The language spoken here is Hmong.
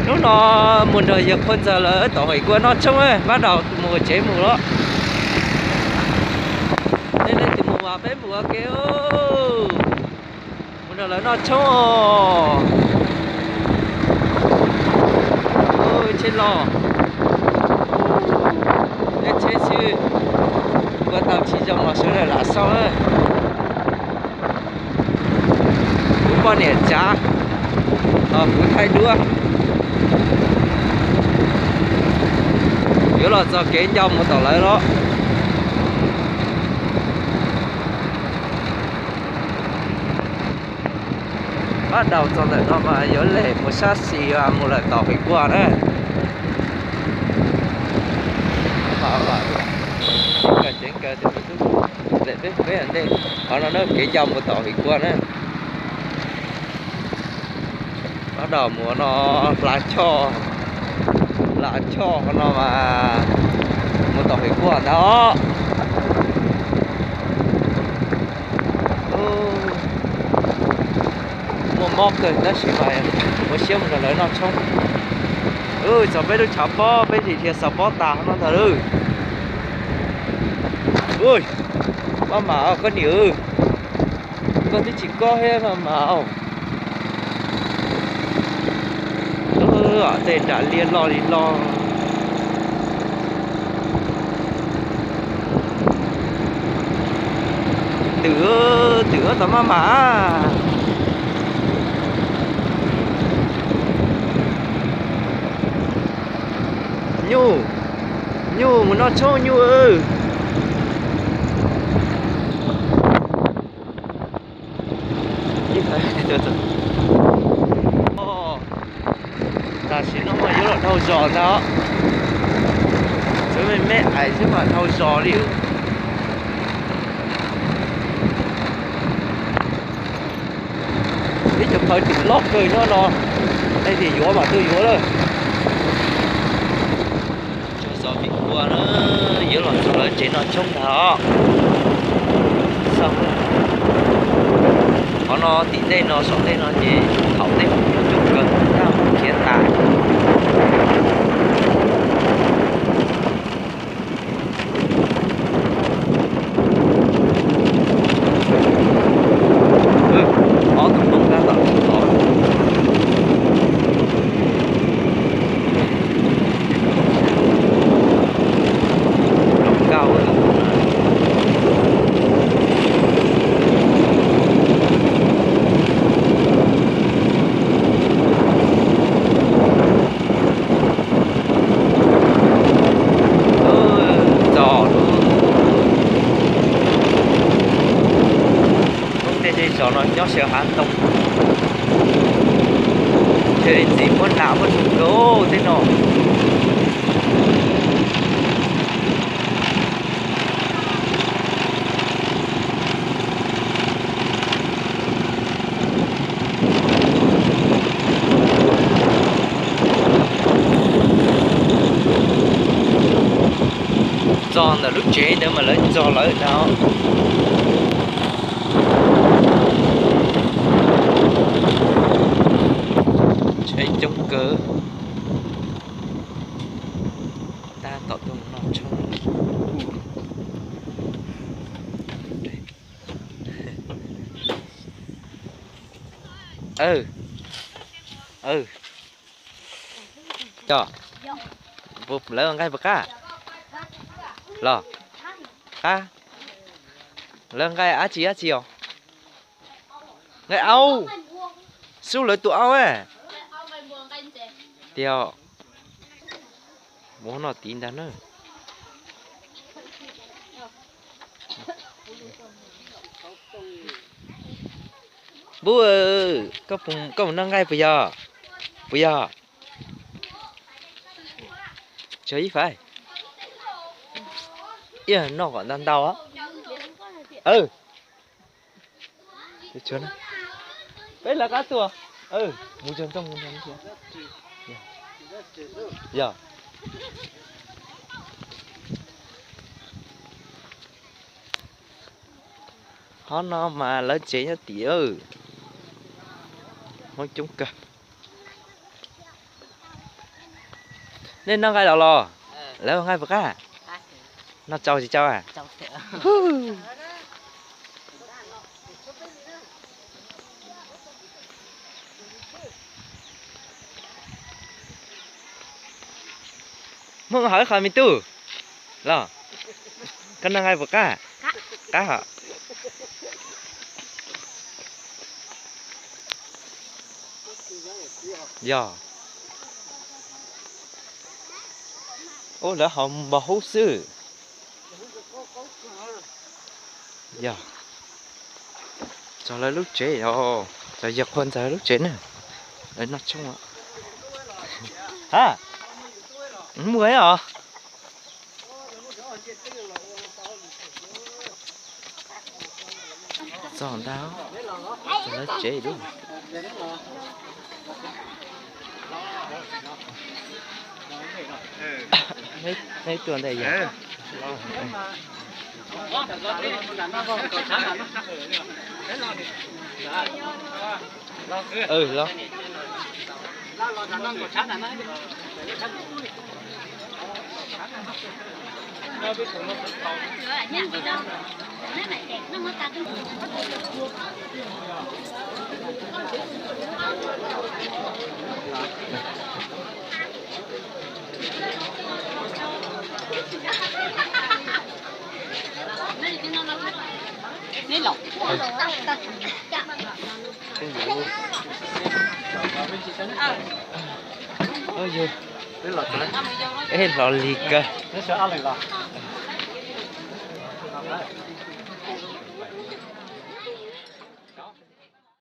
Hnub no mus nrog yawg Phua Ntxawg lawv tom Hais Kua noj tshoob, pab daus mus tsev mus lawm. Tej leej twg mus mas peb mus ua ke. Mus nrog lawv noj tshoob os. Tsheb loj, tsheb xwb, ua tau tsis zoo los sawv daws lam xauj na. Kuv poj niam tsav, kuv thaij duab. Yuav los txog kev ncau mus tom lawv los. Pab daus txog ntawm no mas yuav lem mus sab xis mus lawm tom Hais Kua na. Peb peb ntej, qhov no na kev ncau mus tom Hais Kua na. Pab daus mus no hla choj, hla choj qhov no mas mus tom Hais Kua ntag os. Muaj mob kawg tab sis mas muaj siab mus nrog lawv noj tshoob. Txog peb lub tshav pob peb dhia dhia xaus pob tas no ntag lauj. Maj mam koj niam, koj twb tsis kob thiab maj mam. Tej nram liaj loj li loj. Twm, twm tau maj mam. Nyuj, nyuj mus noj tshoob nyuj. Tam sim no mas yuav los dhau zos ntag. Txawm me me ais xwb mas dhau zos li. Ib co phawv twm loj kawg nyob no, nej tias yuav mas tuaj yuav lawm. Tso zov vim kua na, yuav los txog lawv tsev noj tshoob ntag os. Qhov no tim ntej no saum ntej no ces thaum ntej coob kawg, khiav tas. Ob tug Hmoob tab tom tod. Zoo nkauj. Txog lub, lub tej zej zos no nyob sawv hav ntoo, ntshe ntxim muab nas muab nug kawg tej no. Txog ntawm lub tsev ntawd mas lawv txog lawm ntag. Tsheb coob kawg. Tab tom tuaj mus noj tshoob. Cov, lawv nqaij puas qab? Los, qab. Lawv nqaij dab tsi dab tsi os? Nqaij aub. Xub lawv tus aub. Tiag. Mus noj tid ntag na. Npub, koj mus noj nqaij puas yog? Puas yog? Tso ib fais. Ib noj kom ntau ntau. Peb lawv qab tuaj. Mus tso ntxooj. Yog. Qhov no mas lawv tsev nyob tim, Hmoob coob kawg. Nej noj nqaij los los? Lawv nqaij puas qab? Noj tsau tsis tsau a? Hmoob hais qhov me tub los, koj noj nqaij puas qab? Qab hos. Yog. Ub, lawv haus npog hub xwb. Yog. Txog lawv lub tsev os, txog yawg Qhua Ntxawg lub tsev na. Lawv noj tshoob. Ha, muaj os. Txog ntag, txog lawv tsev lub. Neb tuaj ntawm yog. Los. Ej, hlo li kawg.